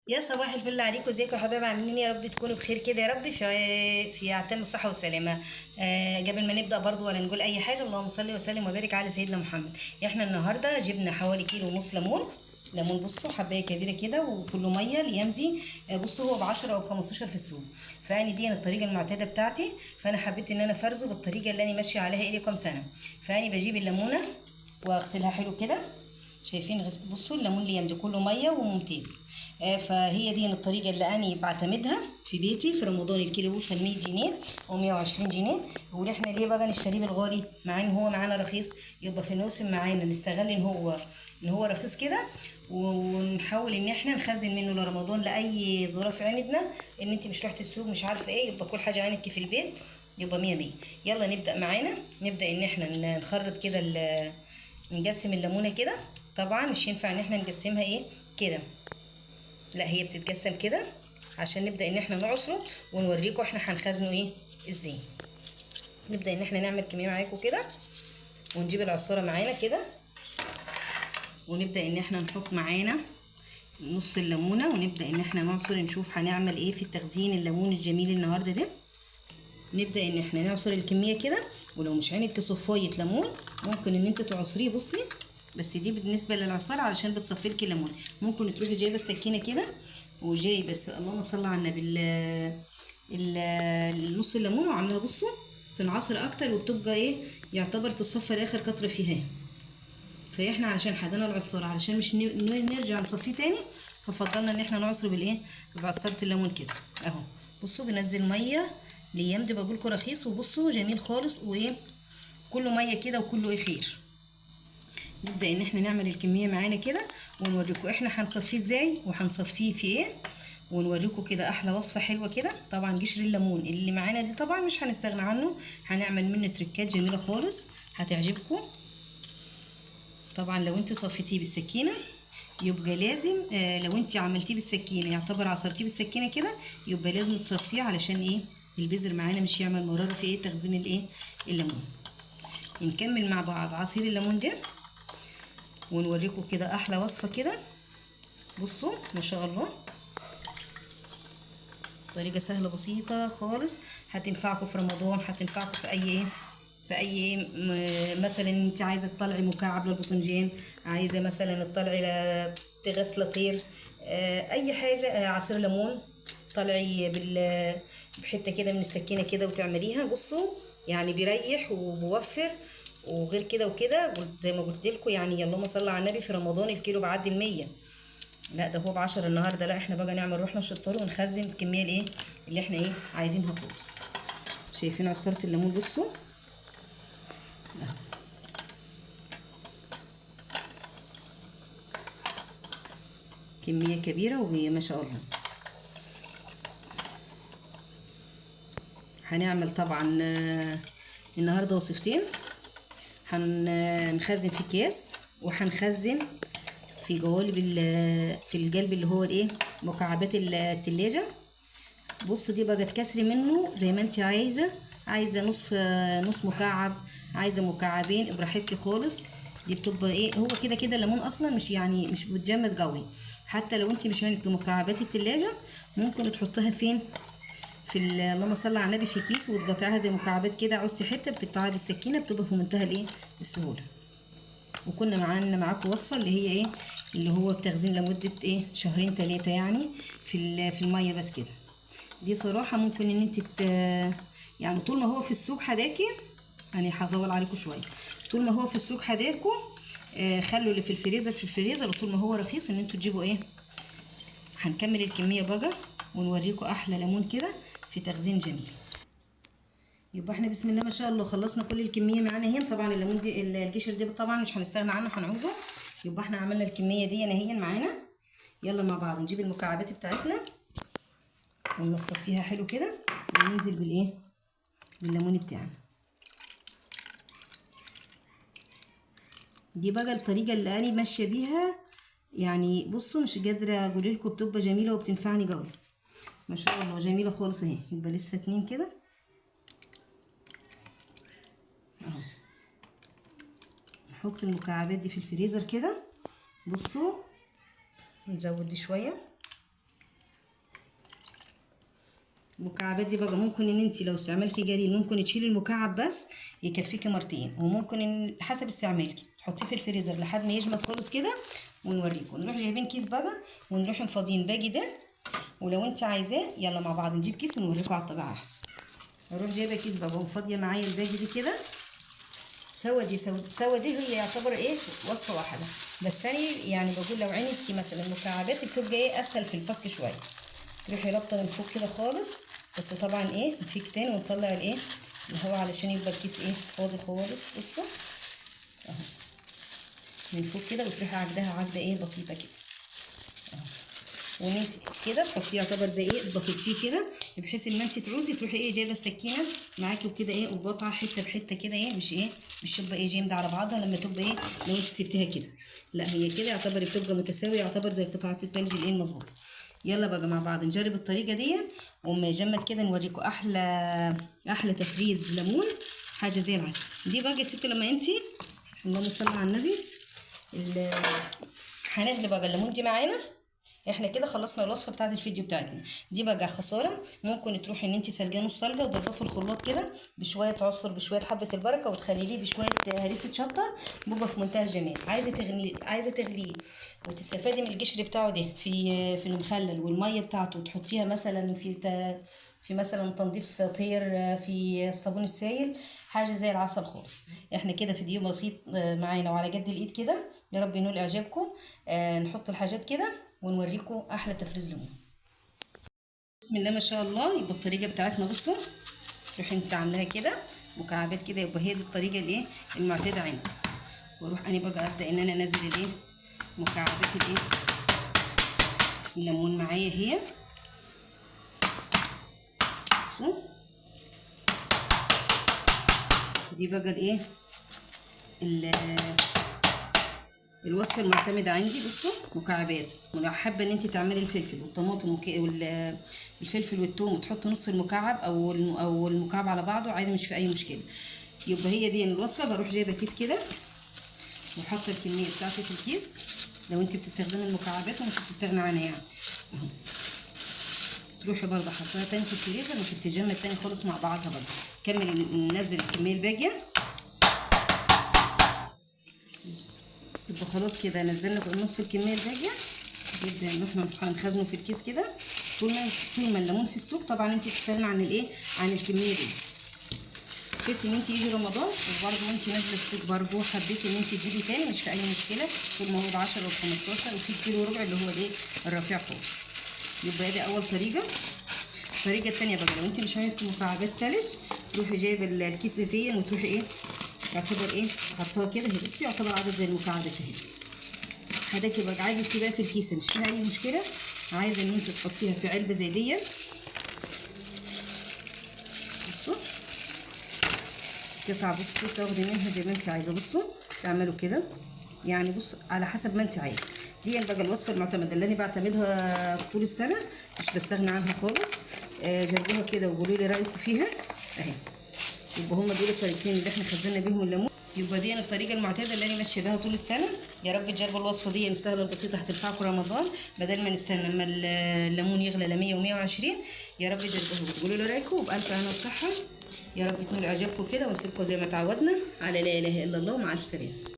يا صباح الفل عليكم، ازيكم يا حبايب؟ عاملين ايه؟ يا رب تكونوا بخير كده يا رب في اعتام الصحة والسلامة. قبل ما نبدا برضو ولا نقول اي حاجة، اللهم صل وسلم وبارك على سيدنا محمد. احنا النهارده جبنا حوالي 1.5 كيلو ليمون. ليمون بصوا حبايه كبيرة كده وكله مية الايام دي. بصوا هو ب10 او ب15 في السوق، فانا دي الطريقة المعتادة بتاعتي، فانا حبيت ان انا افرزه بالطريقة اللي انا ماشية عليها الي كام سنة. فانا بجيب الليمونه واغسلها حلو كده، شايفين؟ بصوا الليمون الايام دي كله مية وممتاز. فهي دي الطريقة اللي انا بعتمدها في بيتي في رمضان. الكيلو بيوصل 100 جنيه او 120 جنيه، واحنا ليه بقى نشتريه بالغالي مع ان هو معانا رخيص؟ يبقى في الموسم معانا نستغل ان هو رخيص كده، ونحاول ان احنا نخزن منه لرمضان لاي ظروف عندنا، ان انت مش رحت السوق مش عارفه ايه، يبقى كل حاجة عندك في البيت يبقى 100 100. يلا نبدا معانا، نبدا ان احنا نخرط كده، نقسم الليمونه كده. طبعا مش ينفع ان احنا نقسمها ايه كده، لا هي بتتقسم كده عشان نبدا ان احنا نعصره ونوريكم احنا هنخزنه ايه ازاي. نبدا ان احنا نعمل كمية معاكم كده، ونجيب العصاره معانا كده، ونبدا ان احنا نحط معانا نص الليمونه، ونبدا ان احنا نعصر نشوف هنعمل ايه في التخزين الليمون الجميل النهارده ده. نبدا ان احنا نعصر الكمية كده، ولو مش عندك صفايه ليمون ممكن ان انت تعصريه. بصي بس دي بالنسبة للعصاره علشان بتصفي لك الليمون. ممكن تروحي جايبه السكينة كده وجايبه، اللهم صل على النبي، نص الليمون وعاملاها بصوا تنعصر اكتر وبتبقى ايه يعتبر تصفى لاخر قطرة فيها. فاحنا علشان حدنا العصاره علشان مش نرجع نصفيه تاني، ففضلنا ان احنا نعصره بالايه بعصاره الليمون كده اهو. بصوا بنزل مية الايام دي، بقولكوا رخيص وبصوا جميل خالص، وايه كله مية كده وكله ايه خير. نبدا ان احنا نعمل الكمية معانا كده ونوريكم احنا هنصفيه ازاي وهنصفيه في ايه، ونوريكم كده احلى وصفه حلوة كده. طبعا قشر الليمون اللي معانا دي طبعا مش هنستغنى عنه، هنعمل منه تريكات جميلة خالص هتعجبكم. طبعا لو انت صفيتيه بالسكينة يبقى لازم، لو انت عملتيه بالسكينة يعتبر عصرتيه بالسكينة كده يبقى لازم تصفية علشان ايه البذر معانا مش يعمل مرارة في ايه تخزين الايه الليمون. نكمل مع بعض عصير الليمون ده ونوريكم كده احلى وصفه كده. بصوا ما شاء الله طريقه سهلة بسيطة خالص، هتنفعكم في رمضان، هتنفعكم في اي ايه في اي مثلا انت عايزه تطلعي مكعب للباذنجان، عايزه مثلا تطلعي تغسله طير، اي حاجة، عصير ليمون طلعي بحته كده من السكينة كده وتعمليها. بصوا يعني بيريح وبوفر، وغير كده وكده زي ما قلت لكم يعني اللهم صل على النبي في رمضان الكيلو بعدي 100، لا ده هو ب10 النهارده. لا احنا بقى نعمل روحنا شطار ونخزن الكمية الايه اللي احنا ايه عايزينها خالص. شايفين عصارة الليمون؟ بصوا اهو كمية كبيرة وما شاء الله. هنعمل طبعا النهارده وصفتين، هنخزن في اكياس وهنخزن في جوالب في الجلب اللي هو الايه مكعبات التلاجة. بصوا دي بقى تكسري منه زي ما انت عايزه، عايزه نص مكعب، عايزه مكعبين، براحتك خالص. دي بتبقى ايه هو كده كده الليمون اصلا مش يعني مش بتجمد قوي، حتى لو انت مش عندك مكعبات التلاجة ممكن تحطها فين في اللهم صل على النبي في كيس وتقطعيها زي مكعبات كده. عوزتي حتة بتقطعيها بالسكينة، بتبقى في منتهى الايه السهولة. وكنا معاكم وصفه اللي هي ايه اللي هو التخزين لمدة ايه 2 3 شهور يعني في المية بس كده. دي صراحة ممكن ان انت يعني طول ما هو في السوق حداكي، يعني هطول عليكم شوية، طول ما هو في السوق حداكم خلوا اللي في الفريزر في الفريزر، وطول ما هو رخيص ان انتوا تجيبوا ايه. هنكمل الكمية بقى ونوريكم احلى ليمون كده في تخزين جميل. يبقى احنا بسم الله ما شاء الله خلصنا كل الكمية معانا اهي. طبعا الليمون دي القشر دي طبعا مش هنستغنى عنه، هنعوزه. يبقى احنا عملنا الكمية دي اهي معانا. يلا مع بعض نجيب المكعبات بتاعتنا ونصفيها حلو كده، وننزل بالايه بالليمون بتاعنا. دي بقى الطريقة اللي انا ماشية بيها يعني. بصوا مش قادرة اقول لكم بتبقى جميلة وبتنفعني قوي ما شاء الله، جميلة خالص اهي. يبقى لسه 2 كده اهو. نحط المكعبات دي في الفريزر كده. بصوا نزود دي شوية. المكعبات دي بقى ممكن ان انت لو استعملتي جليل ممكن تشيلي المكعب بس يكفيكي مرتين، وممكن ان حسب استعمالك تحطيه في الفريزر لحد ما يجمد خالص كده ونوريكم. نروح جايبين كيس بقى ونروح مفضيين باجي ده، ولو انت عايزاه يلا مع بعض نجيب كيس ونوريكم على الطبيعة احسن. اروح جايبه كيس بقى وفاضيه معايا الباجي دي كده سوا دي سوا دي، هي يعتبر ايه وصفه واحدة، بس انا يعني بقول لو عينتي مثلا المكعبات بتبقى ايه اسهل في الفك شوية. تروحي رابطه من فوق كده خالص، بس طبعا ايه نفك تاني ونطلع الايه الهواء علشان يبقى الكيس ايه فاضي خالص. بصوا اهو من فوق كده، وتروحي عجدها عجده ايه بسيطة كده اهو، وان انت كده تحطيه يعتبر زي ايه ضغطتيه كده، بحيث ان انت تعوزي تروحي ايه جايبه السكينة معاكي وكده ايه وقطعه حتة بحته كده ايه، مش ايه مش تبقى ايه جامدة على بعضها لما تبقى ايه لو انت سبتيها كده، لا هي كده يعتبر بتبقى متساوية، يعتبر زي قطعه الثلج الايه المظبوطه. يلا بقى مع بعض نجرب الطريقة دي، وما يجمد كده نوريكم احلى احلى تفريز ليمون، حاجة زي العسل. دي بقى يا ستي لما انت اللهم صل على النبي هنغلي بقى الليمون دي معانا. احنا كده خلصنا الوصفة بتاعه الفيديو بتاعتنا دي بقى. خسارة ممكن تروحي ان انت سلجاه نص سلجه وتضربيه في الخلاط كده بشوية عصفر بشوية حبه البركة، وتخليه بشوية هريسه شطه، بيبقى في منتهى الجمال. عايزه تغليه، عايزه تغليه وتستفادي من القشر بتاعه ده في المخلل، والمية بتاعته تحطيها مثلا في مثلا تنظيف طير، في الصابون السائل، حاجة زي العسل خالص. احنا كده فيديو بسيط معانا وعلى جد الايد كده، يا رب ينول اعجابكم. نحط الحاجات كده ونوريكم احلى تفريز ليمون. بسم الله ما شاء الله. يبقى الطريقة بتاعتنا بصوا، تروحي انت عاملاها كده مكعبات كده، يبقى هي دي الطريقة الايه المعتادة عندي. واروح انا بقى ابدا ان انا انزل الايه مكعبات الايه الليمون معايا هي. بصوا دي بقى الايه الوصفة المعتمدة عندي. بصوا مكعبات، ولو حابة ان انت تعملي الفلفل والطماطم والفلفل والثوم وتحطي نص المكعب او المكعب على بعضه عادي، مش في اي مشكلة. يبقى هي دي الوصفة. بروح جايبه كيس كده وحاطه الكمية بتاعتي في الكيس، لو انت بتستخدمي المكعبات ومش بتستغني عنها يعني اهو. تروحي برضه حطيها تاني في الفريزر، مش بتتجمد تاني خالص مع بعضها. برضه كمل ننزل الكمية الباقية. يبقى خلاص كده نزلنا نص الكمية الباقية. نبدا ان احنا هنخزنه في الكيس كده طول ما الليمون في السوق. طبعا انت تستغني عن الايه عن الكمية دي، بحيث ان انت يجي رمضان وبرده وانت نازله السوق برده حبيتي ان انت تجيبي تاني، مش في اي مشكلة، طول ما هو ب 10 و 15 وفي كيلو وربع اللي هو الايه الرفيع خالص. يبقى دي اول طريقه. الطريقة الثانية بقى لو انت مش عايزه مكعبات تلج، تروحي جايبه الكيس دي وتروحي ايه يعتبر ايه حطاها كده اهي. بصي يعتبر عدد زي المكعبات اهي. حضرتك يبقى عايزه تسيبها في الكيسة مش فيها اي مشكلة، عايزه ان انت تحطيها في علبة زي دي. بصوا قطع، بصوا تاخدي منها زي ما انت عايزه. بصوا تعملوا كده يعني، بص على حسب ما انت عايزه. دي بقى الوصفة المعتمدة اللي انا بعتمدها طول السنة، مش بستغنى عنها خالص. جربوها كده وقولوا لي رايكم فيها اهي. يبقى هما دول الطريقتين اللي احنا خزنا بيهم الليمون. يبقى دي الطريقة المعتادة اللي انا ماشية بيها طول السنة. يا رب تجربوا الوصفة دي السهلة البسيطة، هتنفعكم رمضان بدل ما نستنى لما الليمون يغلى ل 100 و120. يا رب تجربوها وتقولوا لي رايكم، وبالف هنا وصحة. يا رب تنول اعجابكم كده، ونسيبكم زي ما تعودنا على لا اله الا الله، ومع الف سلامه.